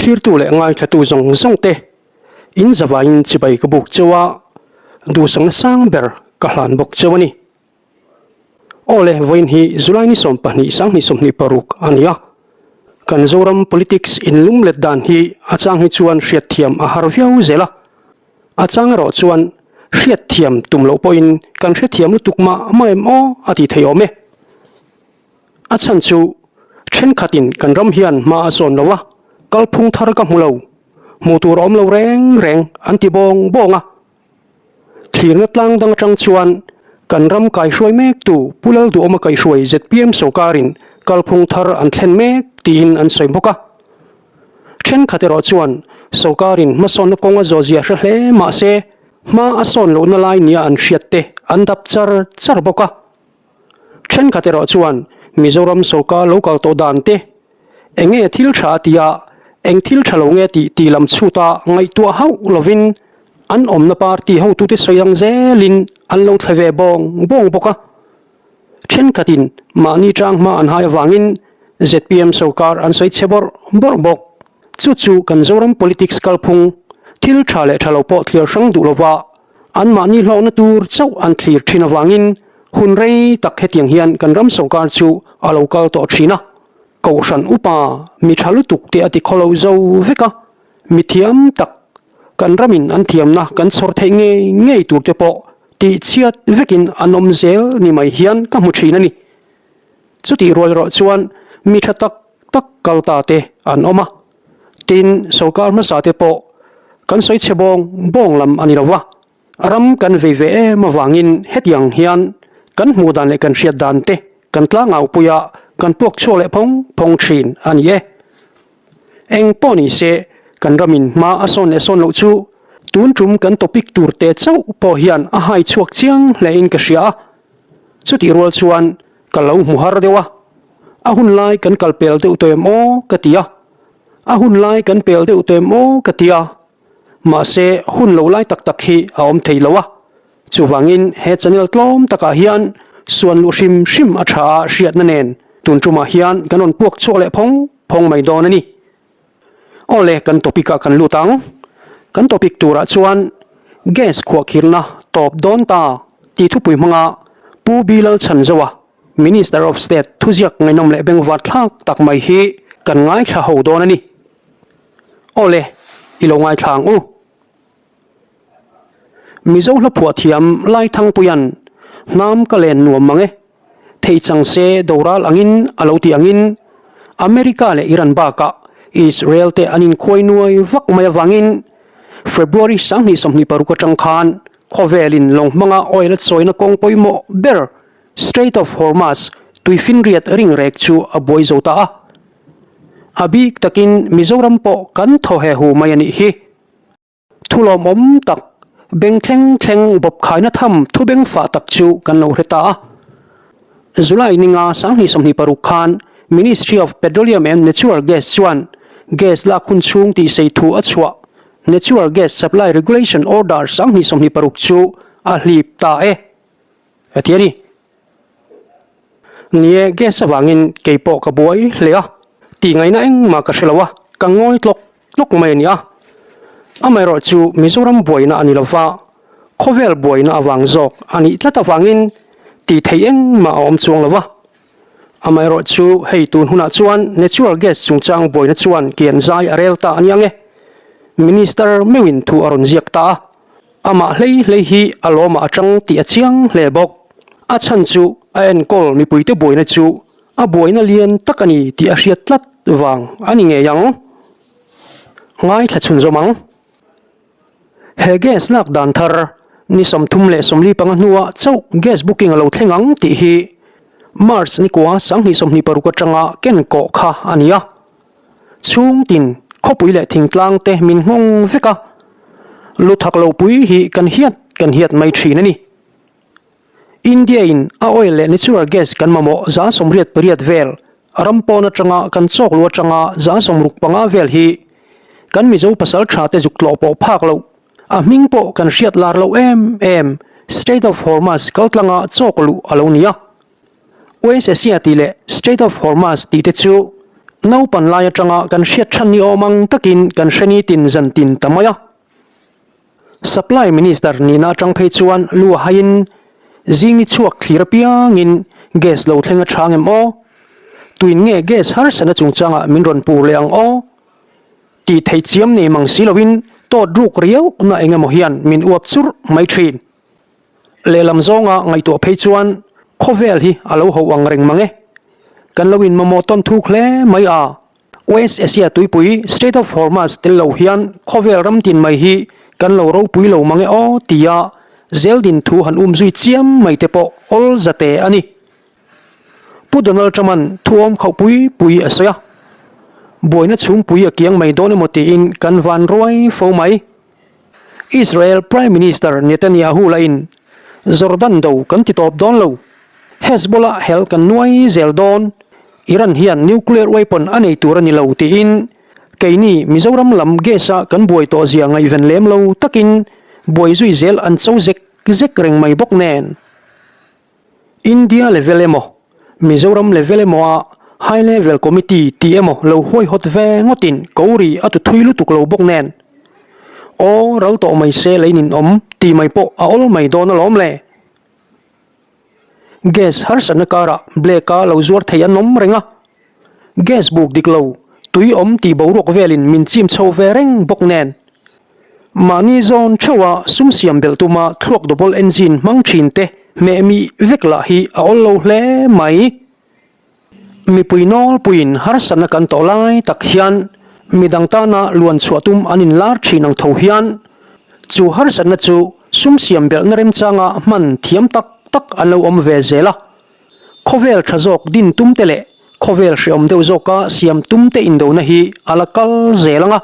Thlirtu leh ngaithlatu zawng zawng te in zavaiin chibai ka buk cheu a, duhsakna sang ber ka hlan bawk cheu a ni. Aw le, vawiin hi July ni 12 2026 a ni a. Kan Zoram politics inlum let dan hi a chang hi chuan hriatthiam a har viau zel a. A chang erawh chuan hriatthiam tum loh pawhin kan hrethiam lutuk mah mah em aw a ti thei awm e. A chhan chu thenkhatin kan ram hian hma a sawn lo a, kalphung thar ka hmu lo, hmuh tur a awm lo reng reng an ti bawng bawng a. Thlirna tlang dang atang chuan kan ram kaihruai mektu Pu Lalduhawma kaihruai zpm sorkarin kalphung thar an thlen mek tiin an sawi bawk a. Thenkhat erawh chuan sorkarin hmasawnna kawng a zawhzia hre hle mah se hma a sawn lohna lai nia an hriat te an dap char char bawk a. Thenkhat erawh chuan Mizoram sorkar lo kal tawh dan te eng nge thil tha a tia, eng thil tha lo nge tih tih lam chhuta ngaihtuah hauh lovin an awmna party hotute sawi ang zelin an lo thle ve bawng bawng bawk a. Thenkhatin mahni tang hma an hai avangin zpm sorkar an sawi chhe bawrh bawrh bawk. Chu chu kan Zoram politics kalphung thil tha leh tha lo pawh thliar hrang duh lova Anmahni hlawkna tur chauh an thlir thin avangin hun rei tak hetiang hian kan ram sorkar chu a lo kal tawh thin a. Kohhran upa mi tha lutuk te a ti khawlo zo vek a, mi thiam tak kan ramin an thiamna kan chhawr theih ngei ngei tur te pawh tihchhiat vekin an awm zel ni mai hian ka hmu thin a ni. Chutih rual erawh chuan mi tha tak tak kal ta te an awm a. Tin, sorkar hmasa te pawh kan sawi chhe bawng bawng lam a ni lo va, ram kan vei ve em avangin hetiang hian kan hmuh dan leh kan hriat dan te kan tlangau pui a, kan puak chhuak leh phawng phawng thin a ni e. Eng pawh ni se, kan ramin hma a sawn leh sawn loh chu tun tum kan topic tur te chauh pawh hian a hai chhuak chiang hle in ka hria a, chutih rual chuan ka lo hmu har deuh a, a hun lai kan kal pel deuh tawh em aw ka ti a, a hun lai kan pel deuh tawh em aw ka ti a, mahse hun lo lai tak tak hi a awm thei lo a, chuvangin he channel tlawm takah hian suan luh hrim hrim a tha a hriatna nen tun tumah hian kan rawn puak chhuak leh phawng phawng mai dawn a ni. Awle kan topic ah kan lut ang, kan topic turah chuan gas khuahkhirna tawp dawn ta tih thupui hmanga Pu Bilal Chhanzoa, Minister of State thuziak ngaihnawm leh bengvar thlak tak mai hi kan ngaithla ho dawn a ni. Awle, i lo ngaithla ang u. Mizo hla phuah thiam Laithangpuia'n hnam ka len nuam mang e, thei chang se doral angin a lo ti angin America leh Iran bakah Israel te an inkhuai nuai vak mai avangin February 2026 atang khan khawvelin lawng hmanga oil a chawina kawng pawimawh ber Strait of Hormuz tuifinriat ringrek chu a buai zo ta a. A bik takin Mizoram pawh kan thaw he hu mai a nih hi. Thu lawmawm tak, beng thleng thleng bawp khaina tham thu beng fah tak chu kan lo hre ta a. July ninga 2026 khan Ministry of Petroleum and Natural Gas chuan gas lak hun chhung tihsei thu a chhuah Natural Gas Supply Regulation Order 2026 chu a hlip ta e. A ti a ni. Ni e, gas avangin kei pawh ka buai hle a, tih ngaihna engmah ka hre lo a, ka ngawi tlawk tlawk mai a ni a. Amaherawh chu Mizoram buaina a ni lo va, khawvel buaina avang zawk a nih tlat avangin tih theih engmah a awm chuang lo va. Amaherawh chu hei tun hunah chuan natural gas chungchang buaina chuan kian zai a rel ta a ni ang e. Minister meuhin thu a rawn ziak ta a. Amah hlei hlei hi a lawmah a tang tih a chiang hle bawk. A chhan chu a enkawl mipuite buaina chu a buaina lian tak a ni tih a hriat tlat vang a ni ngei ang. Ngaithla chhunzawm ang. He gas lak dan thar ni 34 hnuah chauh gas booking a lo thleng ang tih hi March nikua 2026 atanga ken kawh kha a ni a. Chhung tin khawpui leh thingtlang te min nghawng vek a, lu thak lo pui hi kan hiat kan hiat mai thin a ni. India in a oil leh natural gas kan mamawh 88% vel ram pawn atanga kan chawk lu atanga 65% vel hi kan Mizo pasal tha te zuk tlawh pawh phak loh, a hming pawh kan hriat lar loh em em Strait of Hormuz kaltlanga chawk luh a lo ni a. West Asia tih leh Strait of Hormuz tih te chu Naupan lai atanga kan hriat than ni awm ang takin kan hre nitin zan tin ta mai a. Supply Minister nihna atang phei chuan lu a haiin zing ni chhuak thlir apiangin gas lo thleng a tha ngem aw? Tuin nge gas harsatna chungchangah min rawn pur leh ang aw? Tih theih chiam nei mang si loin tawt ruk riau na eng emaw hian min uap churh mai thin. Lehlam zawnga ngaihtuah phei chuan khawvel hi a lo ho ang reng mang e. Kan lo inmamawh tawn thuk hle mai a. West Asia tuipui Strait of Hormuz tel lo hian khawvel ram tin mai hi kan lo ropui lo mang e aw tia zeldin thu han um zui chiam mai te pawh awl zate a ni. Pu Donald Trump-a'n thuawm khauh pui pui a sawi a, buaina chhungpui a kiang mai dawn emaw tiin kan van ruai fo mai. Israel Prime Minister Netanyahu lahin Jordan do kan ti tawp dawn lo, Hezbollah hel kan nuai zel dawn, Iran hian nuclear weapon a nei tur a ni lo tiin keini Mizoram lam gas-a kan buai tawh zia ngaihven lem lo takin buai zui zel an cho zek zek reng mai bawk nen. India level emaw, Mizoram level emaw a High Level Committee tih emaw lo huaihawt ve ngawtin ko ri a tu thui lutuk lo bawk nen. Aw, ral tawh mai se lei nin awm tih mai pawh a awl mai dawn alawm le. Gas harsatna karah black a lo zuar thei an awm reng a. Gas buk dik lo, tui awm tih boruak velin min chim chho ve reng bawk nen. Mahni zawn theuha sum siam belh tuma thluak double engine hmang thin te hmeh mih vek lah hi a awl lo hle mai. Mipui nawlpuiin harsatna kan tawh lai tak hian midang tana luan chhuah tum an inlar thin ang tho hian chu harsatna chu sum siam belhna remchanga hman thiam tak tak an lo awm ve zel a. Khawvel tha zawk din tum te leh khawvel hreawm deuh zawka siam tum te indona hi a la kal zel ang a,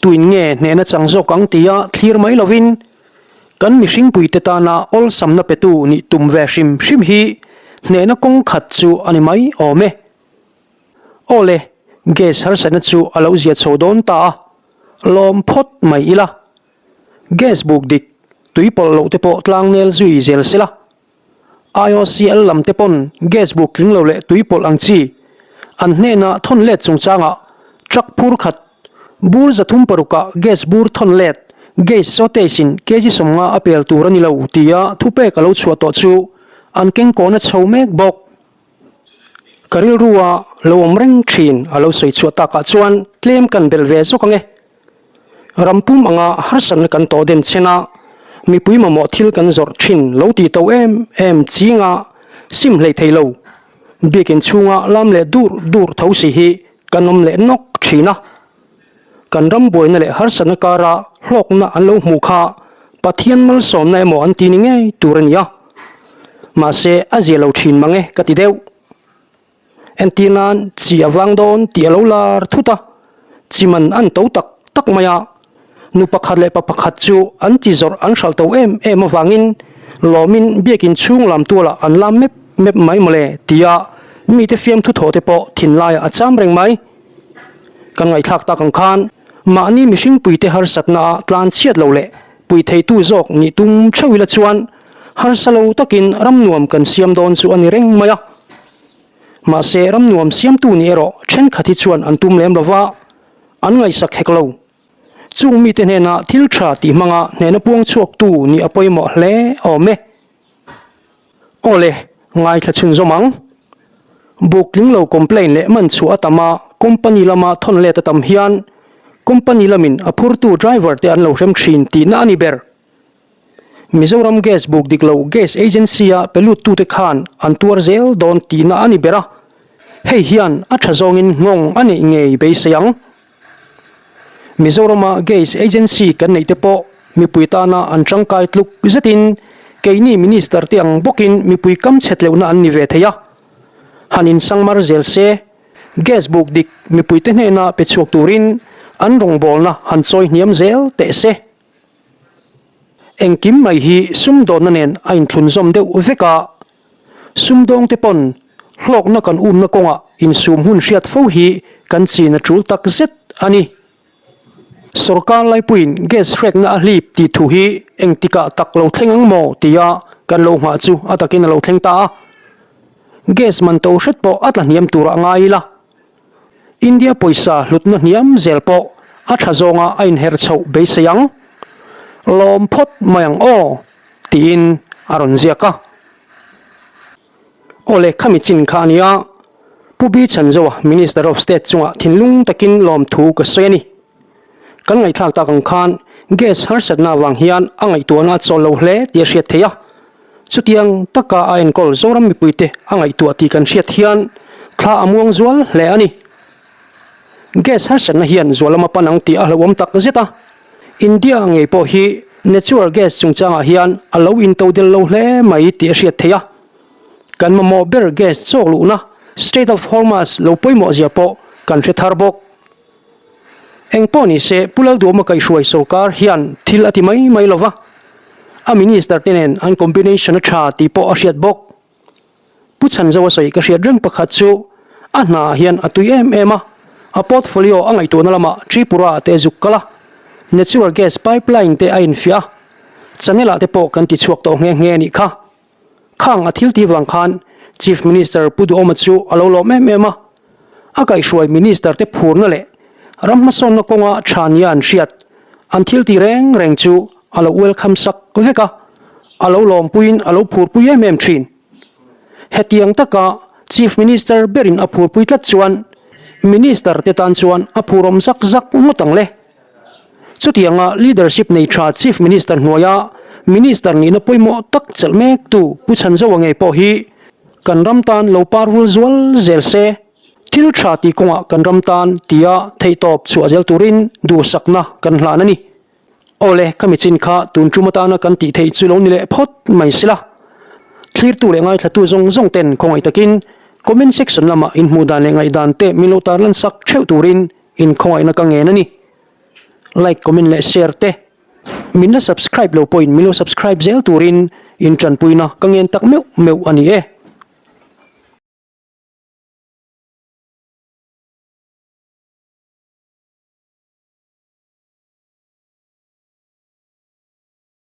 tuin nge hnehna chang zawk ang tia thlir mai lovin kan mihringpuite tana awlsamna petu nih tum ve hrim hrim hi hnehna kawng khat chu a ni mai awm e. Aw le, gas harsatna chu a lo zia chho dawn ta a, lawm phawt mai ila. Gas buk dik, tui pawlh loh te pawh tlangnel zui zel sela. IOCL lam te pawn gas buk tling lo leh tui pawlh ang chi an hnena thawn let chungchangah truck phur khat bur 306 ah gas bur thawn let gas shortage in kg 50 a pel tur a ni lo tia thupek a lo chhuah tawh chu an kengkawhna chho mek bawk. Ka rilrua lo awm reng thin a lo sawi chhuah takah chuan tlem kan belh ve zawk ang e. Ram pum anga harsatna kan tawh den chen a, mipui mamawh thil kan zawrh thin lo tih to em em chinga sim hlei thei lo. Biakin chhunga lam leh dur dur tho si hi kan awm leh nawk thin a. Kan ram buaina leh harsatna kara hlawkna an lo hmuh kha Pathian malsawmna emaw an ti ni ngei tur a ni a. Mahse a zia lo thin mang e ka ti deuh. Entir nan chi a vang dawn tih a lo lar thut a, chi man an to tak tak mai a, nu pakhat leh pa pakhat chu an chi zawrh an hralh to em em avangin lawmin biakin chhung lam tualah an lam mep mep mai mawle tia mite fiamthu thaw te pawh thinlaiah a cham reng mai. Kan ngaihthlak tak ang khan mahni mihring puite harsatna a tlan chhiat lo leh pui theitu zawk nih tum theuh ila chuan harsa lo takin ram nuam kan siam dawn chu a ni reng mai a. Mahse, ram nuam siamtu nih erawh thenkhat hi chuan an tum lem lova, an ngaihsak hek lo. Chung mite hnena thil tha tih hmanga hnehna puang chhuaktu nih a pawimawh hle awm e. Aw le, ngaithla chhunzawm ang. Buk tling lo complain leh man chhuah a tam a, company lama thawn let a tam hian company lamin a phurtu driver te an lo hrem thin tihna a ni ber. Mizoram Gas buk dik lo Gas Agency-a pe luttute khan an tuar zel dawn tihna a ni ber a, hei hian a tha zawngin nghawng a neih ngei beisei ang. Mizorama Gas Agency kan neih te pawh mipui tana an tangkai tluk zetin keini Minister te ang bawkin mipui kam chhet lohna an ni ve thei a, han insangmar zel se, Gas buk dik mipuite hnena pe chhuak turin an rawngbawlna han chawi hniam zel teh se. Engkim mai hi sumdawnna nen a inthlunzawm deuh vek a, sumdawngte pawn hlawkna kan umna kawngah insum hun hriat fo hi kan chin a tul tak zet a ni. Sorkar laipuiin gas hrekna a hlip tih thu hi engtikah tak lo thleng ang maw tia kan lo nghah chu a takin a lo thleng ta a, gas man to hret pawh a tla hniam turah ngai ila. India pawisa hlutna hniam zel pawh a tha zawnga a inher chhoh beisei ang. Lawm phawt mai ang aw, tiin a rawn ziak a. Awle khami chin kha a nia, Pu Bi Chhanzoa Minister of State chungah thinlung takin lawmthu ka sawi a ni. Kan ngaihthlak tak ang khan gas harsatna avang hian a ngaihtuahna a chawl lo hle tih a hriat theih a. Chutiang taka a enkawl Zoram mipuite a ngaihtuah tih kan hriat hian thla a muang zual hle a ni. Gas harsatna hian zual lama pan ang tih a hlauhawm tak zet a. India ngei pawh hi natural gas chungchangah hian a lo intodel lo hle mai tih a hriat theih a. Kan mamawh ber gas chawk luhna Strait of Hormuz lo pawimawh zia pawh kan hre thar bawk. Eng pawh ni se, Pu Lalduhawma kaihhruai sorkar hian thil a ti mai mai lo va, a minister te nen an combination a tha tih pawh a hriat bawk. Pu Chhanzoa sawi ka hriat reng pakhat chu a hna hian a tui em em a, a portfolio a ngaihtuahna lamah Tripura te zuk kal a, natural gas pipeline te a infiah a, channel ah te pawh kan ti chhuak tawh nghe nghe a nih kha. Khang a thil tih vang khan Chief Minister Pu Duhawma chu a lo lawm em em a, a kaihhruai Minister te phurna leh ram hmasawnna kawnga tha nia an hriat an thil tih reng reng chu a lo welcome sak vek a, a lo lawmpuiin a lo phurpui em em thin. Hetiang taka Chief Minister berin a phurpui tlat chuan Minister te tan chuan a phurawm zak zak ngawt ang le. Chutianga leadership nei tha Chief Minister hnuaia Minister nihna pawimawh tak chelh mektu Pu Chhanzoa ngei pawh hi kan ram tan lo par vul zual zel se, thil tha tih kawngah kan ram tan tia theihtawp chhuah zel turin duhsakna kan hlan a ni. Awle, ka michin kha tun tum atana kan tih theih chu lo ni leh phawt mai sila. Thlirtu leh ngaithlatu zawng zawng ten khawngaih takin comment section lamah inhmuh dan leh ngaihdan te min lo tarlan sak theuh turin Inkhawngaihna ka ngen a ni. Like, comment leh share te. Min la subscribe lo pawhin min lo subscribe zel turin in tanpuina ka ngen tak meuh meuh a ni e.